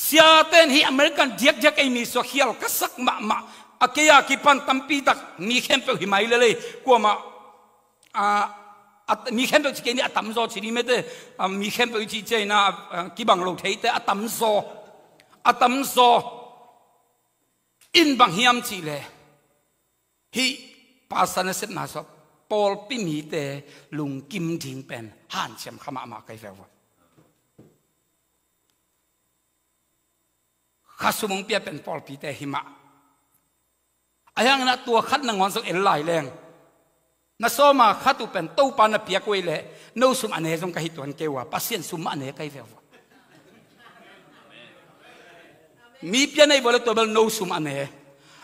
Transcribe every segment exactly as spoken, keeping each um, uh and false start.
Siate'n hih American diakdiak ei mi suak khial ka sak mahmah. A kei a kipan tampi tak mi khempeuh hi mai lel ei. Kuamah, a, a, mi khempeuh ci kei ni, a tamzaw ci ni mete, a, mi khempeuh i cih ciangin a, a, kibang lo theite a tamzaw. A tamzaw in bang hiam cih leh hih pastor nasepna suak pawlpi mite lungkim ding pen hanciam kha mahmah ka hi ve uh a. Kha sum hong pia pen pawlpite hi mah. Ahi hangin a tua khat nangawn zong en lai leng, na sawma khat uh pen Topa na piak uh ei leh no sum a ne zong ka hi tuan kei uh a, Pasian sum a ne ka hi ve uh a. Mi pia na hih vua leh tua bel no sum a ne.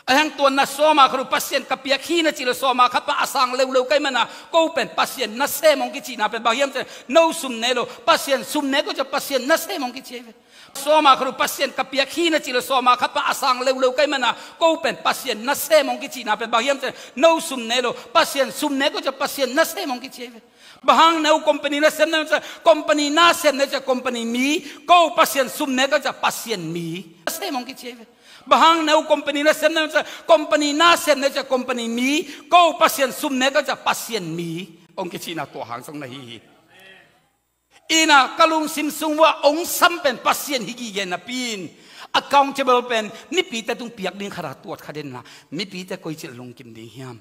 Ahi hang tua na sawma khat uh Pasian ka piak hi na cih leh sawma khat pan a sang leuleu ka hih manin a, ko pen Pasian nasem hong kicihna pen bang hiam cih leh no sum ne lo, Pasian sum ne ko ci a, Pasian nasem hong kici hi ve. Sawma khat uh Pasian ka piak hi na cih leh sawma khat pan a sang leuleu ka hih manin a, ko pen Pasian nasem hong kicihna pen bang hiam cih leh no sum ne lo, Pasian sum ne ko ci a, Pasian nasem hong kici hi ve. Bang hang na uh company nasem na uh ci a, company nasem na uh ci a, company mi, ko Pasian sum ne ko ci a, Pasian mi nasem hong kici hi ve. Bang hang na uh company nasem na uh ci a, company nasem na uh ci a, company mi, ko Pasian sum ne ko ci a, Pasian mi hong kicihna tua hang zong na hi hi. Ina ka lungsim sung uah ong sam pen Pasian hi gige napi in, accountable pen mipite tung piak ding khat a tuat kha den na, mipite koi cih lungkim ding hiam?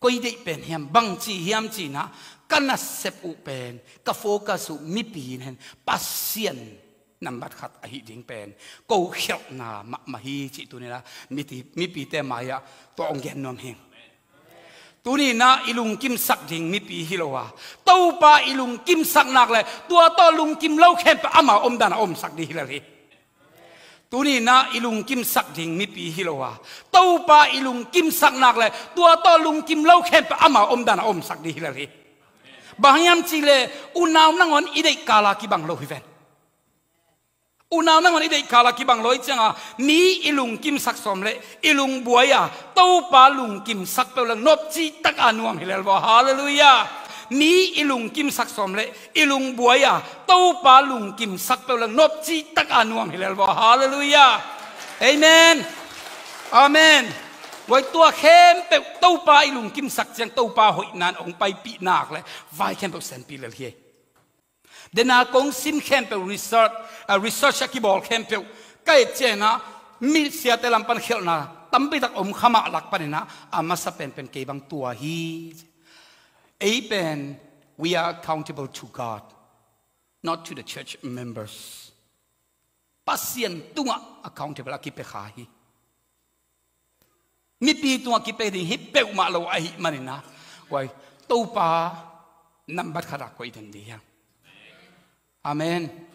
Koi deih pen hiam? Bangci hiam cih na, ka nasep uh pen, ka focus uh mipi in hen, Pasian nambat khat ahi ding pen ko khialhna mahmah hi cih tuni-in a, miti, mipite mai-ah tua ong gen nuam hi. Tuni-in a i lungkimsak ding mipi hi lo a, Topa i lungkimsak nak leh tua tawh lungkim lo khempeuh ama omdan a omsak ding hi lel hi. Tuni-in a i lungkimsak ding mipi hi lo a, Topa i lungkimsak nak leh tua tawh lungkim lo khempeuh ama omdan a omsak ding hi lel hi. Bang hiam cih leh unau nangawn i deih kal a kibang lo hi ven. Unau nangawn i deih kal a kibang lo hi ciang a, mi i lungkimsak sawm leh i lungbuai a, Topa lungkimsak peuh leng nopci tak a nuam hi lel vaw. Halleluiah. Mi i lungkimsak sawm leh i lungbuai a, Topa lungkimsak peuh leng nopci tak a nuam hi lel vaw. Halleluiah. Amen. Amen. Tua khempeuh Topa i lungkimsak ciang Topa hoihna in ong paipih nak leh vai khempeuh senpi lel hi. Dena kong sim khempeuh research, a, research a kibawl khempeuh ka et ciangin a, mi siate lam pan khialhna tampi tak om kha mah lak panin a, a masa penpen kei bang tua hi. Ei pen, we are accountable to God, not to the church members. Pasian tungah accountable a kipia kha hi. Mipi tungah kipia ding hi peuhmah lo ahih manin a, huai Topa nambat khat a koi den ding hi hang. Amen.